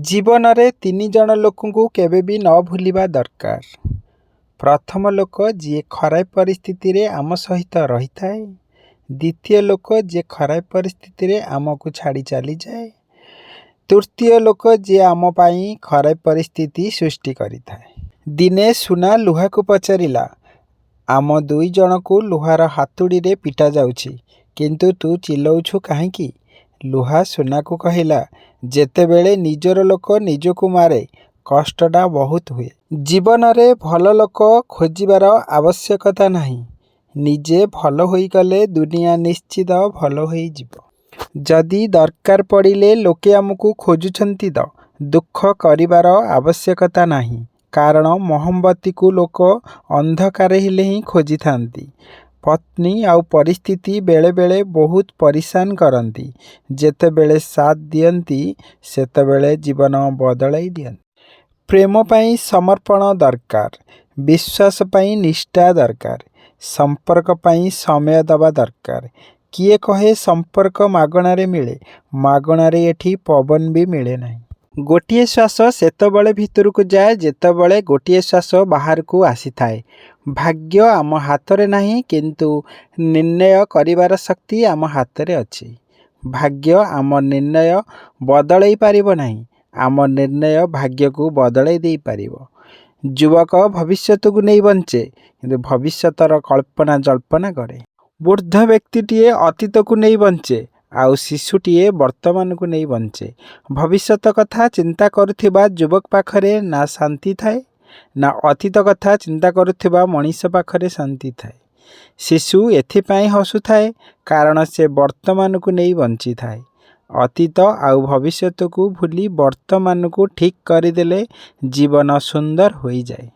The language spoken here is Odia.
ଜୀବନରେ ତିନିଜଣ ଲୋକଙ୍କୁ କେବେ ବି ନ ଭୁଲିବା ଦରକାର। ପ୍ରଥମ ଲୋକ ଯିଏ ଖରାପ ପରିସ୍ଥିତିରେ ଆମ ସହିତ ରହିଥାଏ। ଦ୍ୱିତୀୟ ଲୋକ ଯିଏ ଖରାପ ପରିସ୍ଥିତିରେ ଆମକୁ ଛାଡ଼ି ଚାଲିଯାଏ। ତୃତୀୟ ଲୋକ ଯିଏ ଆମ ପାଇଁ ଖରାପ ପରିସ୍ଥିତି ସୃଷ୍ଟି କରିଥାଏ। ଦିନେ ସୁନା ଲୁହାକୁ ପଚାରିଲା, ଆମ ଦୁଇ ଜଣଙ୍କୁ ଲୁହାର ହାତୁଡ଼ିରେ ପିଟାଯାଉଛି, କିନ୍ତୁ ତୁ ଚିଲଉଛୁ କାହିଁକି? ଲୁହା ସୁନାକୁ କହିଲା, ଯେତେବେଳେ ନିଜର ଲୋକ ନିଜକୁ ମାରେ, କଷ୍ଟଟା ବହୁତ ହୁଏ। ଜୀବନରେ ଭଲ ଲୋକ ଖୋଜିବାର ଆବଶ୍ୟକତା ନାହିଁ। ନିଜେ ଭଲ ହୋଇଗଲେ ଦୁନିଆ ନିଶ୍ଚିତ ଭଲ ହୋଇଯିବ। ଯଦି ଦରକାର ପଡ଼ିଲେ ଲୋକେ ଆମକୁ ଖୋଜୁଛନ୍ତି ତ ଦୁଃଖ କରିବାର ଆବଶ୍ୟକତା ନାହିଁ। କାରଣ ମହମବତୀକୁ ଲୋକ ଅନ୍ଧକାର ହେଲେ ହିଁ ଖୋଜିଥାନ୍ତି। ପତ୍ନୀ ଆଉ ପରିସ୍ଥିତି ବେଳେବେଳେ ବହୁତ ପରିଶାନ କରନ୍ତି। ଯେତେବେଳେ ସାଥ୍ ଦିଅନ୍ତି, ସେତେବେଳେ ଜୀବନ ବଦଳାଇ ଦିଅନ୍ତି। ପ୍ରେମ ପାଇଁ ସମର୍ପଣ ଦରକାର। ବିଶ୍ୱାସ ପାଇଁ ନିଷ୍ଠା ଦରକାର। ସମ୍ପର୍କ ପାଇଁ ସମୟ ଦବା ଦରକାର। କିଏ କହେ ସମ୍ପର୍କ ମାଗଣାରେ ମିଳେ। ମାଗଣାରେ ଏଠି ପବନ ବି ମିଳେ ନାହିଁ। ଗୋଟିଏ ଶ୍ୱାସ ସେତେବେଳେ ଭିତରକୁ ଯାଏ, ଯେତେବେଳେ ଗୋଟିଏ ଶ୍ୱାସ ବାହାରକୁ ଆସିଥାଏ। ଭାଗ୍ୟ ଆମ ହାତରେ ନାହିଁ, କିନ୍ତୁ ନିର୍ଣ୍ଣୟ କରିବାର ଶକ୍ତି ଆମ ହାତରେ ଅଛି। ଭାଗ୍ୟ ଆମ ନିର୍ଣ୍ଣୟ ବଦଳାଇ ପାରିବ ନାହିଁ, ଆମ ନିର୍ଣ୍ଣୟ ଭାଗ୍ୟକୁ ବଦଳାଇ ଦେଇପାରିବ। ଯୁବକ ଭବିଷ୍ୟତକୁ ନେଇ ବଞ୍ଚେ, କିନ୍ତୁ ଭବିଷ୍ୟତର କଳ୍ପନା ଜଳ୍ପନା କରେ। ବୃଦ୍ଧ ବ୍ୟକ୍ତିଟିଏ ଅତୀତକୁ ନେଇ ବଞ୍ଚେ, ଆଉ ଶିଶୁଟିଏ ବର୍ତ୍ତମାନକୁ ନେଇ ବଞ୍ଚେ। ଭବିଷ୍ୟତ କଥା ଚିନ୍ତା କରୁଥିବା ଯୁବକ ପାଖରେ ନା ଶାନ୍ତି ଥାଏ, ନା ଅତୀତ କଥା ଚିନ୍ତା କରୁଥିବା ମଣିଷ ପାଖରେ ଶାନ୍ତି ଥାଏ। ଶିଶୁ ଏଥିପାଇଁ ହସୁଥାଏ, କାରଣ ସେ ବର୍ତ୍ତମାନକୁ ନେଇ ବଞ୍ଚିଥାଏ। ଅତୀତ ଆଉ ଭବିଷ୍ୟତକୁ ଭୁଲି ବର୍ତ୍ତମାନକୁ ଠିକ୍ କରିଦେଲେ ଜୀବନ ସୁନ୍ଦର ହୋଇଯାଏ।